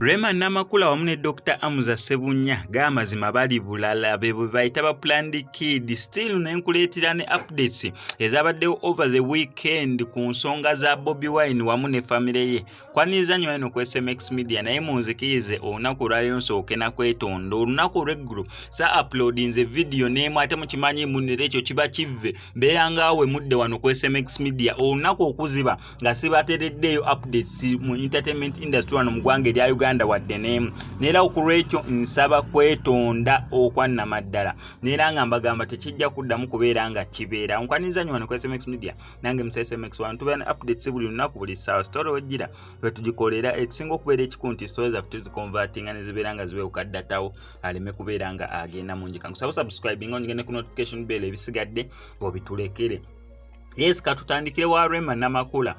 Rema Namakula wamu ne Dr. Amuza Ssebunya g'amazima bali bulala, be bwe bayita ba planned kid. Still ne nkuleetera ne updates ezabaddewo over the weekend ku nsonga za Bobi Wine wamu ne famire ye. Kwaniriza nnyo eno ku SMX Media, naye munzikirize olunaku olwaleero nsooke na kwetonda. Olunaku olw'eggulo sa uploadinze video n'emu, ate mukimanyi munera ekyo kiba kivve mbeera ngaawe mudde wano ku SMX Media olunaku okuziba nga sibatereddeeyo updates mu entertainment industry wano mu ggwanga erya Uganda wadde n'emu. Neera okulwekyo nsaba kwetonda okwannamaddala, neera nga mbagamba tekijja kuddamu kubeera nga kibeera. Nkwaniriza nnyo wano ku SMX Media, nange musa SMX wano tubeera ne updates buli lunaku, buli ssaawa. Story wejjira wetugikolera. Ekisinga okubeera ekikulu nti story zaffe tuziconvertinga ne zibeera nga ziwewuka ddatawo aleme kubeera nga agenda mu njika. Nkusaba subscribing, onyige ne ku notification bell, ebisigadde obitulekere. Yes, katutandikire wa Rema Namakula.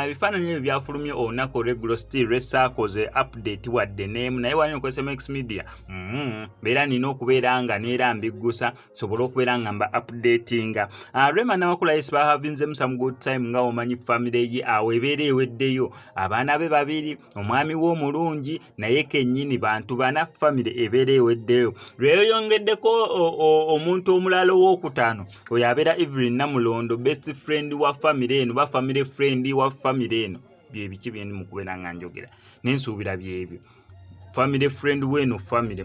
Ebifaananyi ebyo byafulumye olunaku olweggulo, still lwesaakoze update wadde n'emu, naye wali ku SMX Media mbeera nina okubeera nga neera mbiggusa sobole okubeera nga mba updatinga. Rema Namakula, yes, bahavinzemu some good time nga omanyi famire ye awo ebeera eweddeyo abaana be babiri, omwami we omulungi naye kennyini, bantu bana, famire ebeera eweddeyo. Lweyongeddeko omuntu omulala owokutaano, oyo abeera Evelyn Namulondo, best friend wa famire eno, ba family friend wa famire eno. Byebiki byendi mu kubeera nga njogera nensuubira byebyo, family friend weno family,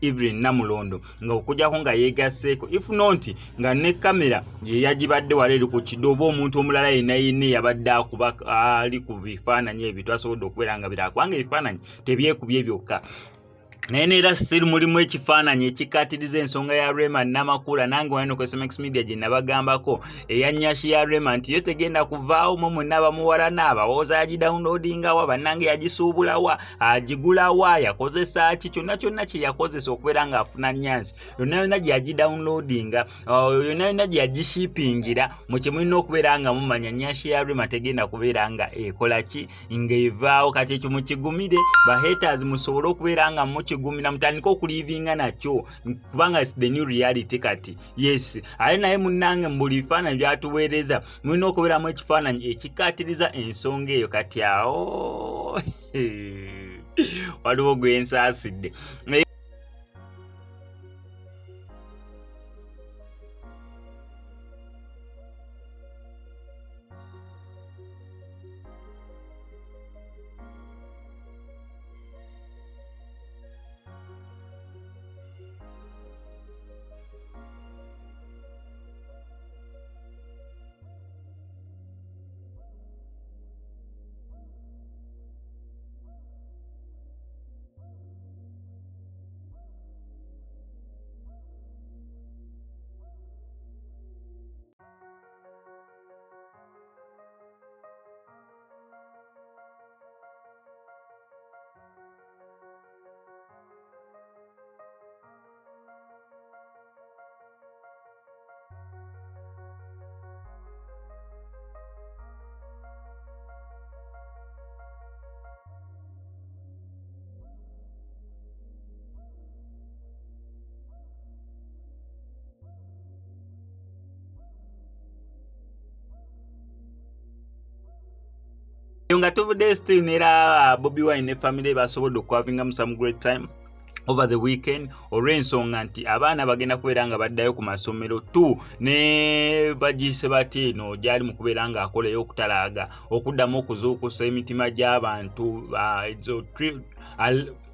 Evelyn Namulondo, nga okujjako nga yeegasseeko, if not nga ne kamera ye yagibadde wala eri ku kiddo, oba omuntu omulala yenna yenna eyabadde akuba ali ku bifaananyi ebyo, twasobodde okubeera nga birala, kubanga ebifaananyi tebyekubye byokka. Naye neera still mulimu ekifaananyi ekikkaatiriza ensonga ya Rema Namakula. Nange wano ku SMX Media gye nabagambako eya nyashi ya Rema nti yo tegenda kuvaawo. Mwe mwenna bamuwalana, abawooza yagidownloadingawa, bannange yagisuubulawa, agigulawa, yakozesa ki, kyonna kyonna kye yakozesa okubeera ng'afuna nyansi yonna yonna gye yagidownloadinga, yonna yonna gye yagishipingira. Mu kye mulina okubeera nga mumanya, nyashi ya Rema tegenda kubeera nga ekola ki, ng'evaawo. Kati ekyo mukigumire, ba haters, musobole okubeera nga mukigumira, mutandike okulivinga nakyo, kubanga the new reality kati. Yes, ate naye munnange, mu buli bifaananyi byatuweereza mulina okubeeramu ekifaananyi ekikkaatiriza ensonga eyo. Kati awo waliwo gwensaasidde. Nga tuvuddeyo, still neera Bobi Wine ne family basobodde okuhavingamu some great time over the weekend, olw'ensonga nti abaana bagenda kubeera nga baddayo ku masomero tu ne bagiyise bati eno gyali mu kubeera ng'akolayo okutalaaga okuddamu okuzuukusa emitima gy'abantu, ezo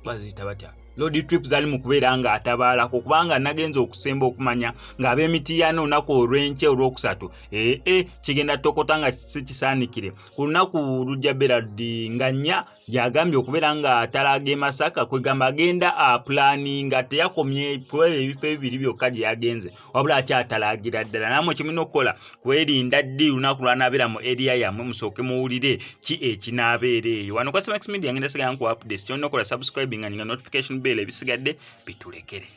baziyita batya, road trip zali mu kubeera ng'atabaalako, kubanga nagenza okusemba okumanya ng'ab'emitiyana olunaku olw'enkya olwokusatu ee kigenda tokota nga si kisaanikire ku lunaku lujja beradi nga 4 gyagambye okubeera nga atalaaga e Masaka. Kwegamba agenda apulaninga, teyakomye ebifo ebibiri byokka gye yagenze, wabula akyatalaagira ddala. Namwe kimulina okukola kwerinda ddi lunaku lwanabeera mu area yammwe, musooke muwulire ki ekinaabeera eyo. Wano kwa SMX Media ngenda sigala nku updates. Kyolina okukola, subscribing nga notification bell, ebisigadde bitulekere.